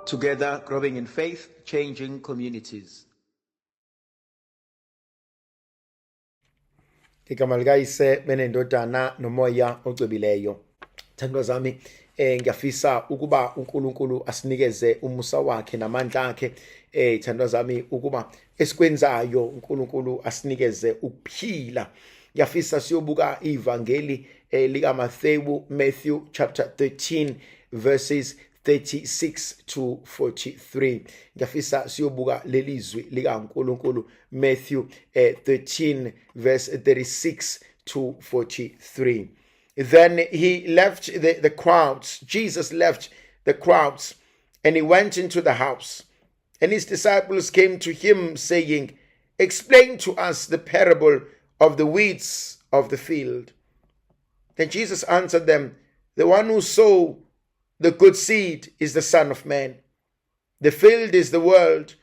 Together, growing in faith, changing communities. Igama likayise benendodana nomoya ocwebileyo. Thandwa zami, ngiyafisa ukuba uNkulunkulu asinikeze umusa wakhe namandla akhe, thandwa zami, ukuba esikwenzayo uNkulunkulu asinikeze ukuphila. Ngiyafisa siyobuka ivangeli lika Matthew, Matthew chapter 13 verses 36 to 43. Ngiyafisa siyobuka leli zwi likaNkulunkulu, Matthew 13 verse 36 to 43. Then he left the crowds. Jesus left the crowds and he went into the house. And his disciples came to him saying, Explain to us the parable of the weeds of the field. Then Jesus answered them, The one who sow the good seed is the Son of Man. The field is the world,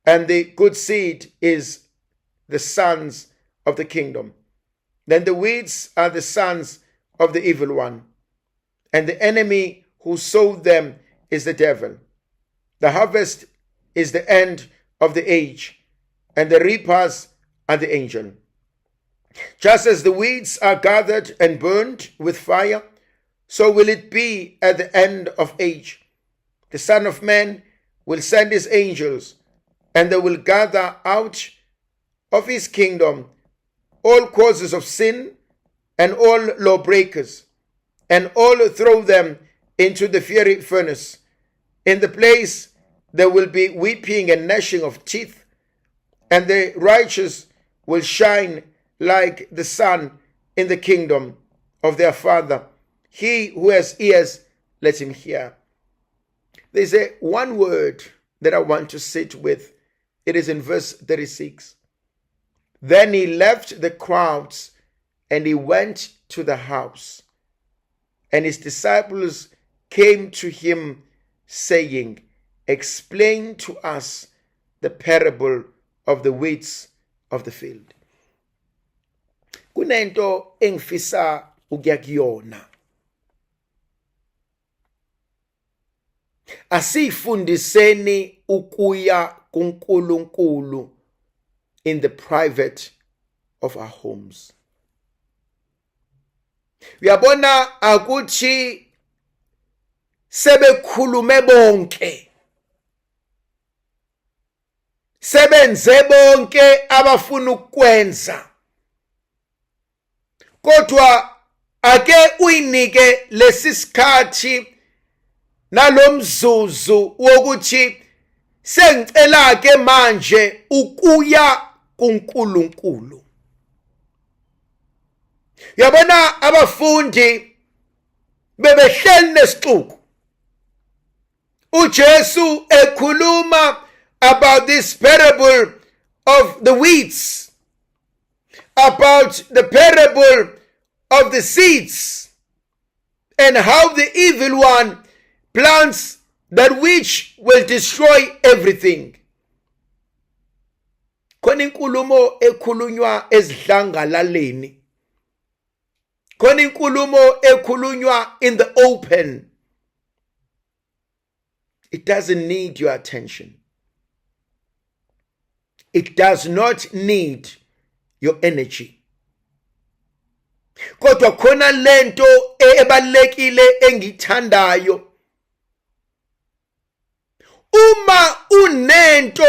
and the good seed is the sons of the kingdom. Then the weeds are the sons of the evil one, and the enemy who sowed them is the devil. The harvest is the end of the age, and the reapers are the angel. Just as the weeds are gathered and burned with fire, so will it be at the end of age. The Son of Man will send his angels, and they will gather out of his kingdom all causes of sin and all lawbreakers, and all throw them into the fiery furnace. In the place there will be weeping and gnashing of teeth, and the righteous will shine like the sun in the kingdom of their Father. He who has ears, let him hear. There's a one word that I want to sit with. It is in verse 36. Then he left the crowds and he went to the house. And his disciples came to him, saying, Explain to us the parable of the weeds of the field. Kunento engifisa ukuya kuyona. Asifundiseni ukuya kuNkulunkulu in the private of our homes. Uyabona akuthi sebekhulume bonke, sebenze bonke abafuna ukukwenza, kodwa ake uyinike lesi sikhathi nalomzuzu wokuthi sengicela ke manje ukuya kuNkulunkulu. Uyabona abafundi bebehleli nesixuku, uJesu ekhuluma about this parable of the weeds, about the parable of the seeds, and how the evil one plants that which will destroy everything. Khona inkulumo ekhulunywa ezidlangalaleni, khona inkulumo ekhulunywa in the open. It doesn't need your attention. It does not need your energy. Kodwa khona lento ebalekile engithandayo, uma unento,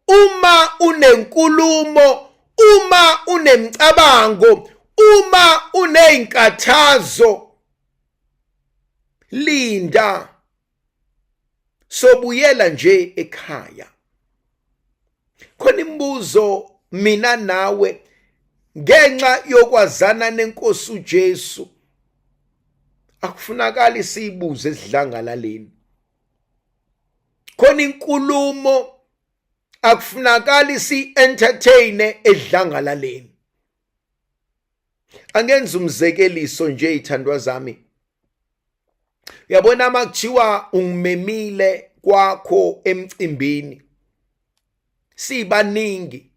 uma unenkulumo, uma unemcabango, uma unezinkathazo, linda, sobuyela nje ekhaya. Khona imibuzo mina nawe ngenxa yokwazana nenkosi uJesu akufunakali siyibuze esidlangalaleni. Khona inkulumo akufunakali si-entertaine edlangalaleni. Angenza umzekeliso nje ithandwa zami. Uyabona makuthiwa ungimemile kwakho emcimbini, sibaningi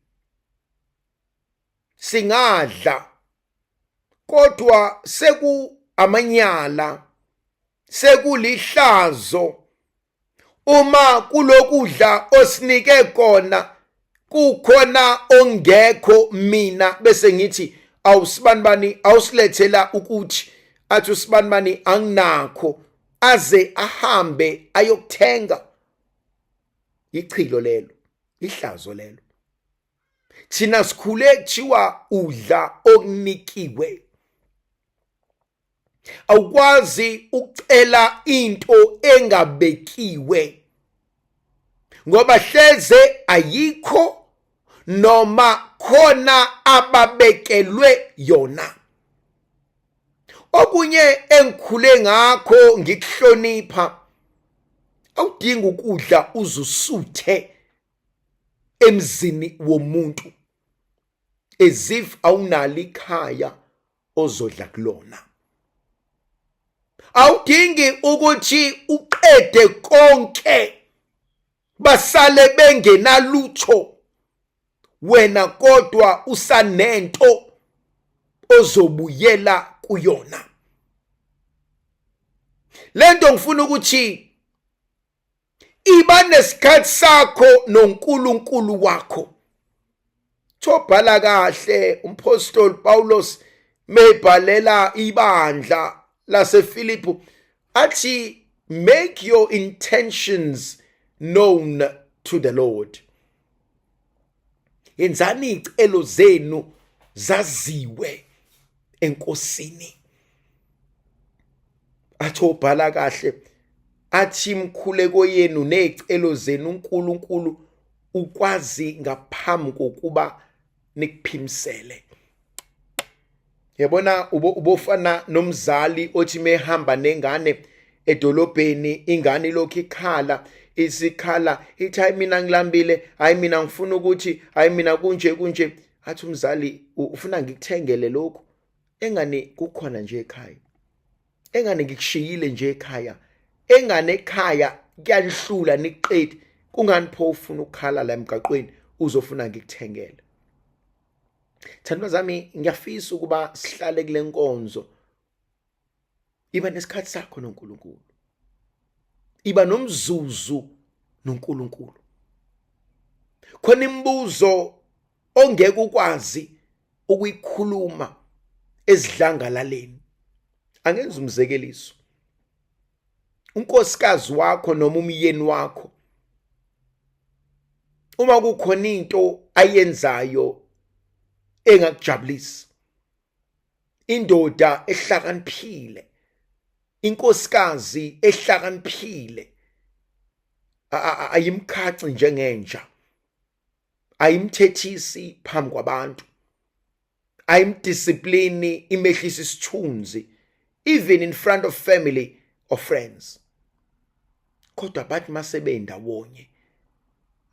singadla, kodwa seku amanyala, sekulihlazo Uma kulokudla osinike kona kukhona ongekho, mina bese ngithi awusibanibani awusilethela ukuthi, athi usibanibani anginakho, aze ahambe ayokuthenga. Ichilo lelo, ihlazo lelo. Thina sikhule kuthiwa udla okunikiwe. Awukwazi ukucela into engabekiwe ngoba hleze ayikho noma khona ababekelwe yona. Okunye engikhule ngakho ngikuhlonipha, awudingi ukudla uzusuthe emzini womuntu as if awunalo ikhaya ozodla kulona. Awudingi ukuthi uqede konke basale bengenalutho wena, kodwa usanento ozobuyela kuyona. Lento ngifuna ukuthi iba nesikhathi sakho noNkulunkulu wakho. Thobhala kahle umpostoli Paulos mebhalela ibandla laseFilipu athi, make your intentions known to the Lord. Yenzani izicelo zenu zaziwe eNkosini. Athi obhala kahle athi imkhuleko yenu nezicelo zenu uNkulunkulu ukwazi ngaphambi kokuba nikuphimisele. Yabona, ubofana nomzali othi mehamba nengane edolobheni, ingane ilokhu ikhala, isikhala ithi, hayi mina ngilambile, hayi mina ngifuna ukuthi, hayi mina kunje kunje. Athi umzali, ufuna ngikuthengele lokhu engane kukhona nje ekhaya, engane ngikushiyile nje ekhaya, engane ekhaya kuyanihlula niqedi, kungani pho ufuna ukukhala la emgaqweni uzofuna ngikuthengele? Thandwa zami, ngiyafisa ukuba sihlale kule nkonzo. Iba nesikhathi sakho noNkulunkulu, iba nomzuzu noNkulunkulu. Khona imibuzo ongeke ukwazi ukuyikhuluma esidlangalaleni. Angenza umzekeliso, unkosikazi wakho noma umyeni wakho, uma kukhona into ayenzayo engakujabulisi, indoda ehlakaniphile, inkosikazi ehlakaniphile, ayimkhaci njengenja, ayimthethisi phambi kwabantu, ayimdisciplini imehlisa isithunzi even in front of family or friends. Kodwa bathi masebendawonye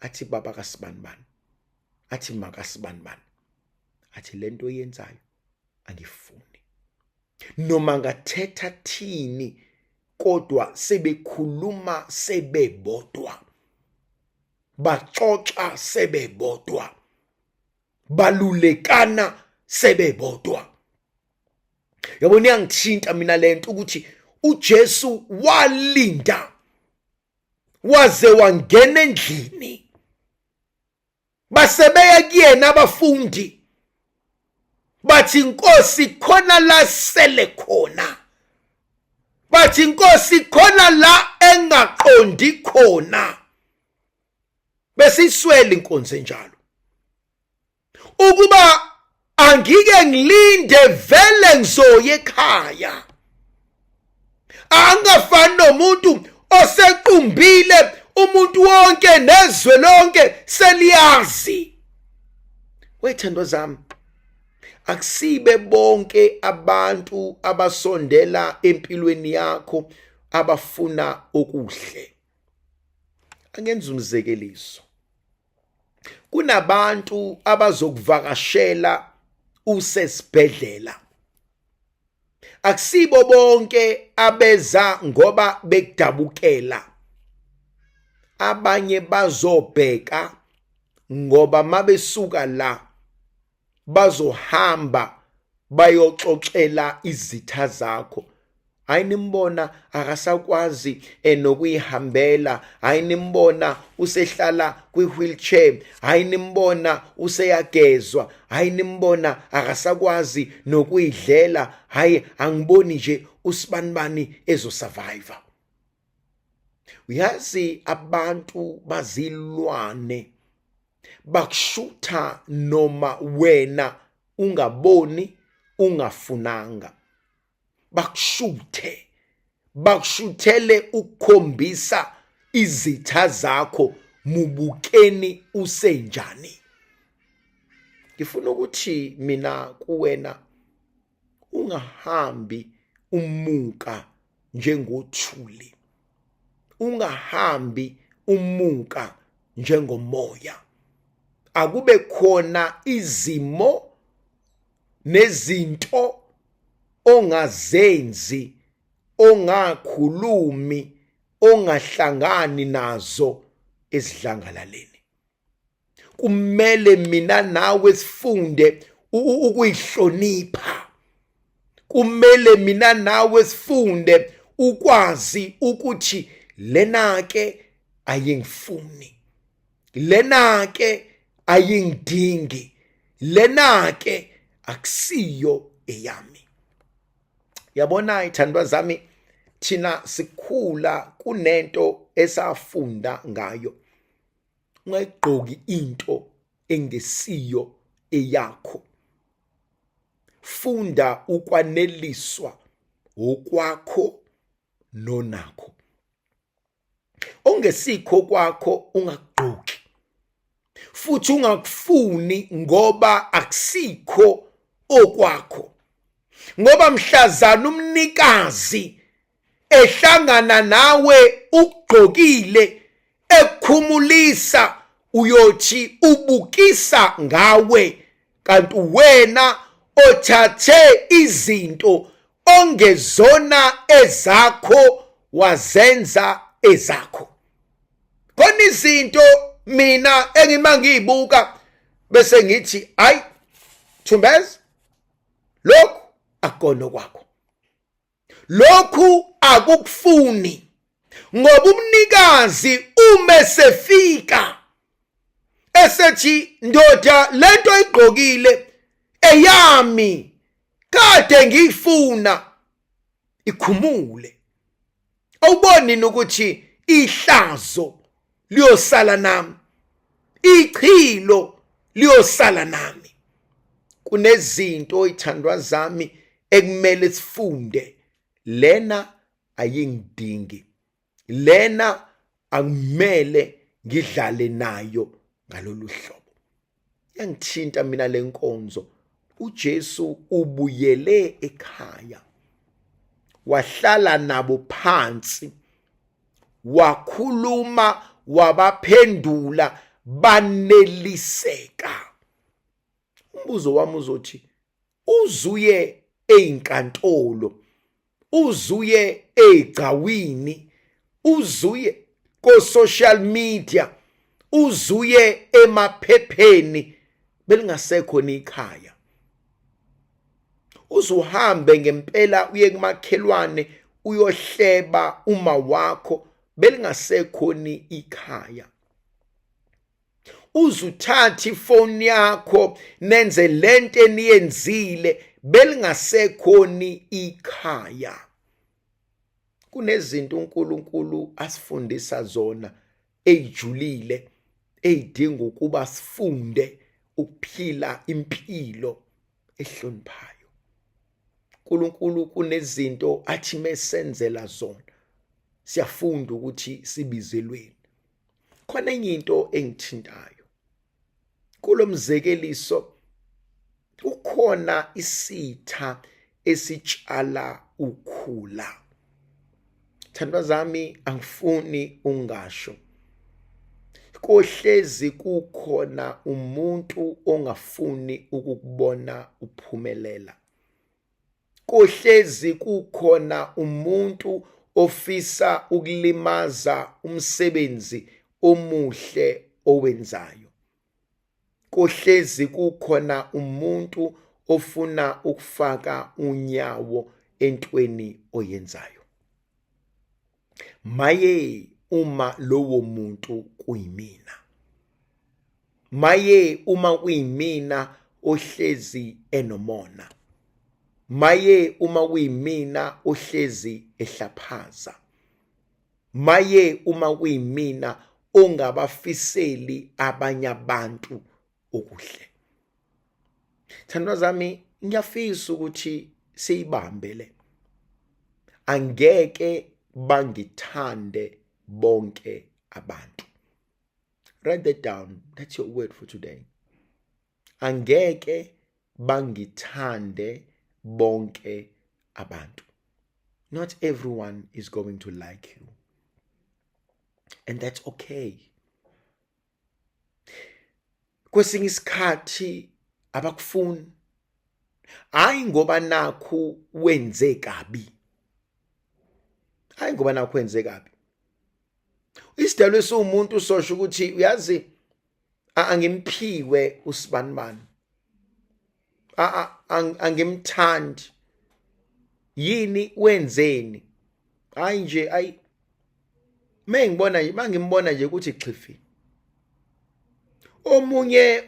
athi baba kaSibanibani, athi makaSibanibani, athi lento oyenzayo angifuni, noma ngathetha thini, kodwa sebekhuluma sebebodwa, baxoxa sebebodwa, balulekana sebebodwa. Yabona, iyangithinta mina lento ukuthi uJesu walinda waze wangena endlini, basebeya kuyena abafundi bathi, Inkosi, khona la sele khona. Bathi, Inkosi, khona la engaqondi khona. Besiswele inkonzo enjalo, ukuba angike ngilinde vele ngizoya ekhaya, angafani nomuntu osequmbile, umuntu wonke nezwe lonke seliyazi. Wethandwa zami, akusibe bonke abantu abasondela empilweni yakho abafuna okuhle. Angenza umzekeliso, kunabantu abazokuvakashela usesibhedlela. Akusibo bonke abeza ngoba bekudabukela, abanye bazobheka ngoba mabesuka la bazohamba bayoxoxela izitha zakho. Hayi nimbona akasakwazi nokuyihambela, hayi nimbona usehlala kwi-wheelchair, hayi nimbona useyagezwa, hayi nimbona akasakwazi nokuyidlela, hayi angiboni nje usibanibani ezosurvive. Uyazi abantu bazilwane bakushutha noma wena ungaboni ungafunanga, bakushuthe, bakushuthele ukukhombisa izitha zakho mubukeni usenjani. Ngifuna ukuthi mina kuwena ungahambi umuka njengothuli, ungahambi umuka njengomoya. Akube khona izimo nezinto ongazenzi, ongakhulumi, ongahlangani nazo esidlangalaleni. Kumele mina nawe sifunde ukuyihlonipha. Kumele mina nawe sifunde ukwazi ukuthi lena ke ayingifuni, lena ke ayingidingi, lena ke akusiyo eyami. Yabona ithandwa zami, thina sikhula kunento esafunda ngayo. Ungayigqoki into engesiyo eyakho. Funda ukwaneliswa okwakho nonakho. Ongesikho kwakho ungakugqoki, futhi ungakufuni ngoba akusikho okwakho. Ngoba mhlazana umnikazi ehlangana nawe ukugqokile ekukhumulisa, uyothi ubukisa ngawe, kanti wena othathe izinto ongezona ezakho wazenza ezakho. Khona izinto mina engima ngiyibuka bese ngithi hayi Thumbeza, lokhu akukona kwakho, lokhu akukufuni, ngoba umnikazi uma sefika esethi ndoda lento oyigqokile eyami kade ngiyifuna, ikhumule. Awuboni ukuthi ihlazo liyosala nami, ichilo liyosala nami. Kunezinto ithandwa zami ekumele sifunde, lena ayingidingi, lena akumele ngidlale nayo ngalolu hlobo. Yangithinta mina lenkonzo. uJesu ubuyele ekhaya, wahlala nabo phansi, wakhuluma, wabaphendula, baneliseka. Umbuzo wami uzothi, uzuye einkantolo, uzuye egcawini, uzuye ko social media, uzuye emaphepheni, belingasekho nikhaya. Uzuhambe ngempela uye kumakhelwane uyohleba uma wakho, belingasekho ni ikhaya. Uzuthatha ifoni yakho nenze lento eniyenzile, belingasekho ni ikhaya. Kunezinto uNkulunkulu asifundisa zona eyijulile, eyidinga ukuba sifunde ukuphila impilo ehloniphayo. uNkulunkulu kunezinto athi mesenzela zona siyafunda ukuthi sibizelweni. Khona enye into engithintayo kulomzekeliso, kukhona isitha esitshala ukhula. Thandwa zami, angifuni ungasho, kohlezi kukhona umuntu ongafuni ukukubona uphumelela. Kohlezi kukhona umuntu ofisa ukulimaza umsebenzi omuhle owenzayo. Kohlezi kukhona umuntu ofuna ukufaka unyawo entweni oyenzayo. Maye uma lowo muntu kuyimina. Maye uma kuyimina ohlezi enomona. Maye uma kuyimina ohlezi ehlaphaza. Maye uma kuyimina ongabafiseli abanye abantu okuhle. Thandwa zami, ngiyafisa ukuthi siyibambe le. Angeke bangithande bonke abantu. Write that down. That's your word for today. Angeke bangithande bonke abantu. Not everyone is going to like you. And that's okay. Kwesinye isikhathi abakufuni. Hayi ngoba nakhu wenze kabi. Hayi ngoba nakhu wenze kabi. Isidalwa esiwumuntu sosho ukuthi uyazi angimphiwe usibanibani. Angimthandi. Yini wenzeni? Hayi nje ayi mengibona nje mangimbona nje ukuthi xhifi. Omunye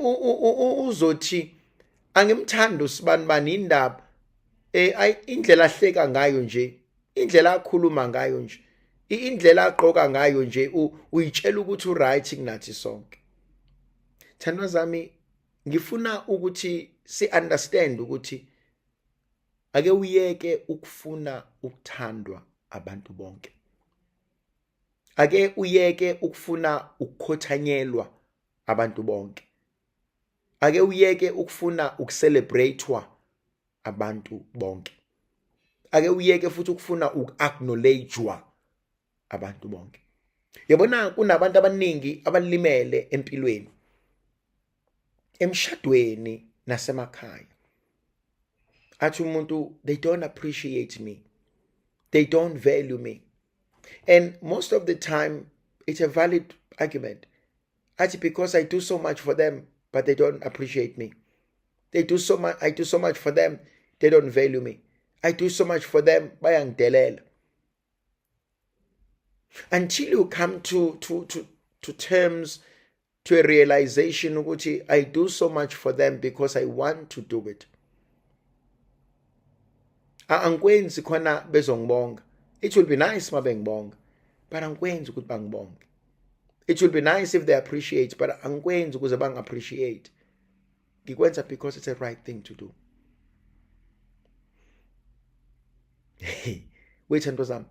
uzothi angimthandi usibanibani indaba ayi indlela ahleka ngayo nje, indlela akhuluma ngayo nje, indlela agqoka ngayo nje, uyitshela ukuthi uright kunathi sonke. Thandwa zami, ngifuna ukuthi si understand ukuthi ake uyeke ukufuna ukuthandwa abantu bonke. Ake uyeke ukufuna ukukhothanyelwa abantu bonke. Ake uyeke ukufuna ukucelebratewa abantu bonke. Ake uyeke futhi ukufuna uku-acknowledgewa abantu bonke. Yabona kunabantu abaningi abalimele empilweni, emshadweni nasemakhaya. Athi umuntu, they don't appreciate me, they don't value me. And most of the time it's a valid argument. Athi because I do so much for them but they don't appreciate me. They do so much, I do so much for them, they don't value me. I do so much for them, bayangidelela. Until you come to terms, to a realization ukuthi I do so much for them because I want to do it. Angikwenzi khona bezongibonga. It will be nice mabengibonga, but angikwenzi ukuthi bangibonge. It will be nice if they appreciate, but angikwenzi ukuze bang-appreciate. Ngikwenza because it's a right thing to do. Wait, nto zami.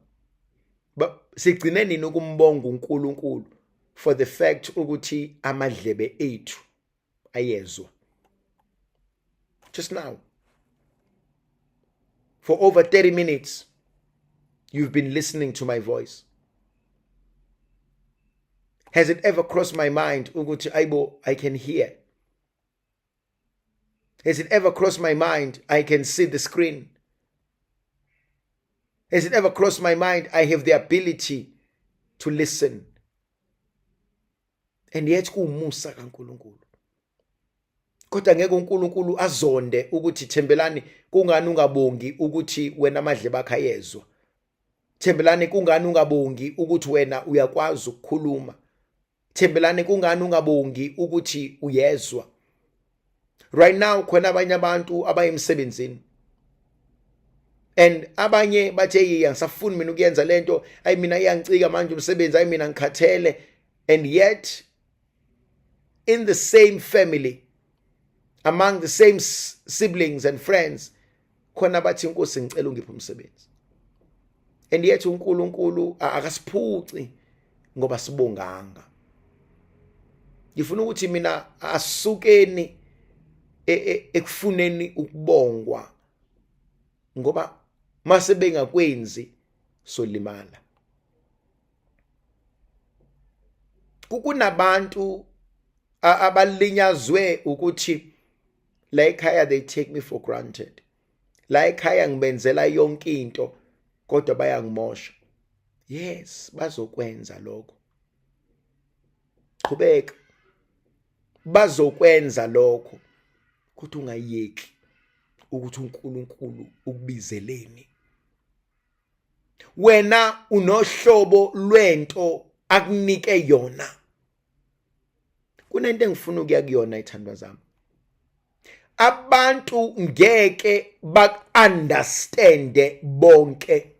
Sigcine nini ukumbonga uNkulunkulu for the fact ukuthi amadlebe ethu ayezwa? Just now. For over 30 minutes, you've been listening to my voice. Has it ever crossed my mind ukuthi ayibo I can hear? Has it ever crossed my mind I can see the screen? Has it ever crossed my mind I have the ability to listen? And yet kuwumusa kaNkulunkulu. Kodwa ngeke uNkulunkulu azonde ukuthi Thembelani kungani ungabongi ukuthi wena amadlebe akho ayezwa. Thembelani kungani ungabongi ukuthi wena uyakwazi ukukhuluma. Thembelani kungani ungabongi ukuthi uyezwa. Right now khona abanye abantu abayemsebenzini. And abanye bathe hey angisafuni mina ukuyenza lento, ayi mina iyangicika manje umsebenzi, ayi mina ngikhathele. And yet in the same family, among the same siblings and friends, khona bathi inkosi ngicela ungiphe umsebenzi. And yet uNkulunkulu akasiphuci ngoba sibonganga. Ngifuna ukuthi mina asukeni ekufuneni ukubongwa, ngoba mase bengakwenzi solimala. Kunabantu abalinyazwe ukuthi la ekhaya they take me for granted. La ekhaya ngibenzela yonke into kodwa bayangimosha. Yes, bazokwenza lokho. Qhubeka. Bazokwenza lokho. Kodwa ungayeki ukuthi uNkulunkulu ukubizeleni. Wena unohlobo lwento akunike yona. Kunento engifuna ukuya kuyona, ithandwa zami. Abantu ngeke baku-understande bonke,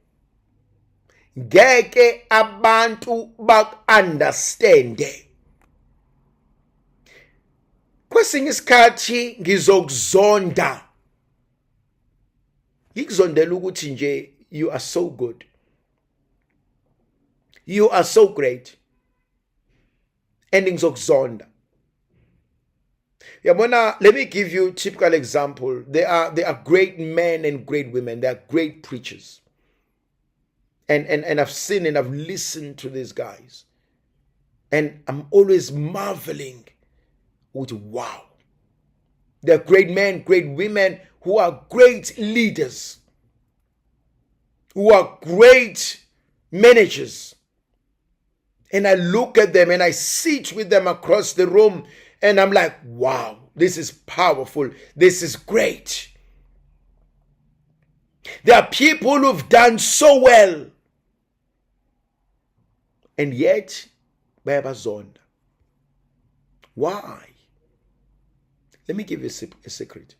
ngeke abantu baku-understande. Kwesinye isikhathi ngizokuzonda, ngikuzondela ukuthi nje you are so good, you are so great, and ngizokuzonda. Yabona, let me give you typical example. There are great men and great women. There are great preachers, and I've seen and I've listened to these guys, and I'm always marveling with, wow, there are great men, great women who are great leaders, who are great managers, and I look at them and I sit with them across the room and I'm like, "Wow, this is powerful. This is great." There are people who've done so well. And yet, bayabazonda. Why? Let me give you a secret.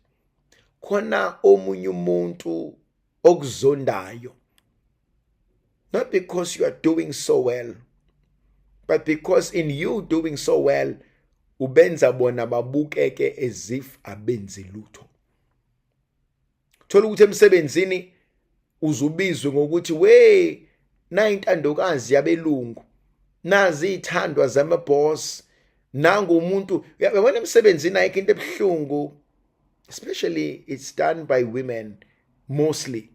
Khona omunye umuntu okuzondayo. Not because you are doing so well, but because in you doing so well, ubenza bona babukeke as if abenzi lutho. Thola ukuthi emsebenzini uzubizwe ngokuthi we nayintandokazi yabelungu, nazi ithandwa zama-boss, nangu umuntu. Uyabona, emsebenzini ayikho into ebuhlungu, especially it's done by women mostly,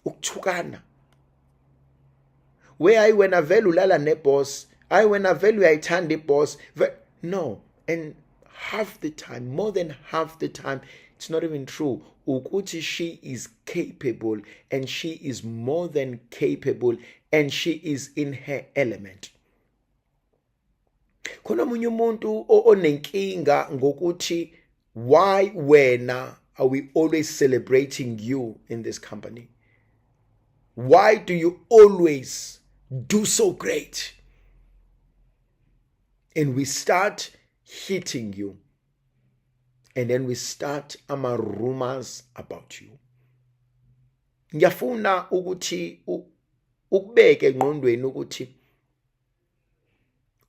ukuthukana. We, hayi wena vele ulala neboss, hayi wena vele uyayithanda iboss. No, and half the time, more than half the time, it's not even true ukuthi she is capable, and she is more than capable, and she is in her element. Khona omunye umuntu onenkinga ngokuthi why wena are we always celebrating you in this company? Why do you always do so great? And we start hitting you, and then we start ama rumors about you. Ngiyafuna ukuthi ukubeke engqondweni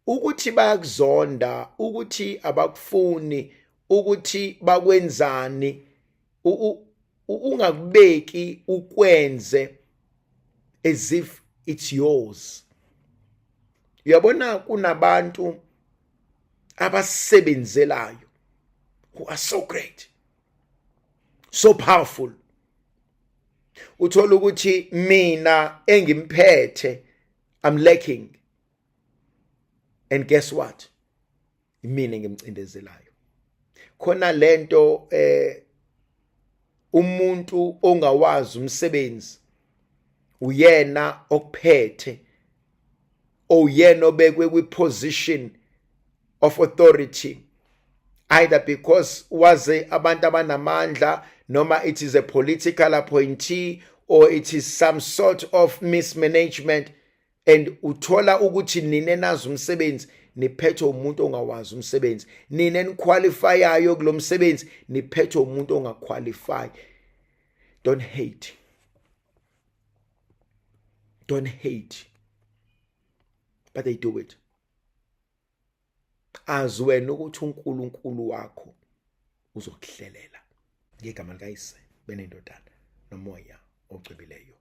ukuthi bayakuzonda, ukuthi abakufuni, ukuthi bakwenzani, ungakubeki ukwenze as if it's yours. Uyabona, kunabantu abasebenzelayo who are so great, so powerful. Uthola ukuthi mina engimphethe, I'm lacking, and guess what? Mina engimcindezelayo. Khona lento umuntu ongawazi umsebenzi uyena okuphethe, oyena obekwe kwi-position of authority, either because waze abantu abanamandla, noma it is a political appointee, or it is some sort of mismanagement, and uthola ukuthi nina nazi umsebenzi niphethe umuntu ongawazi umsebenzi, nina eniqualifyayo kulomsebenzi niphethe umuntu ongaqualify. Don't hate, don't hate, but they do it. Azi wena ukuthi uNkulunkulu wakho uzokuhlelela. Ngegama likaYise, benendodana, noMoya oCwebileyo.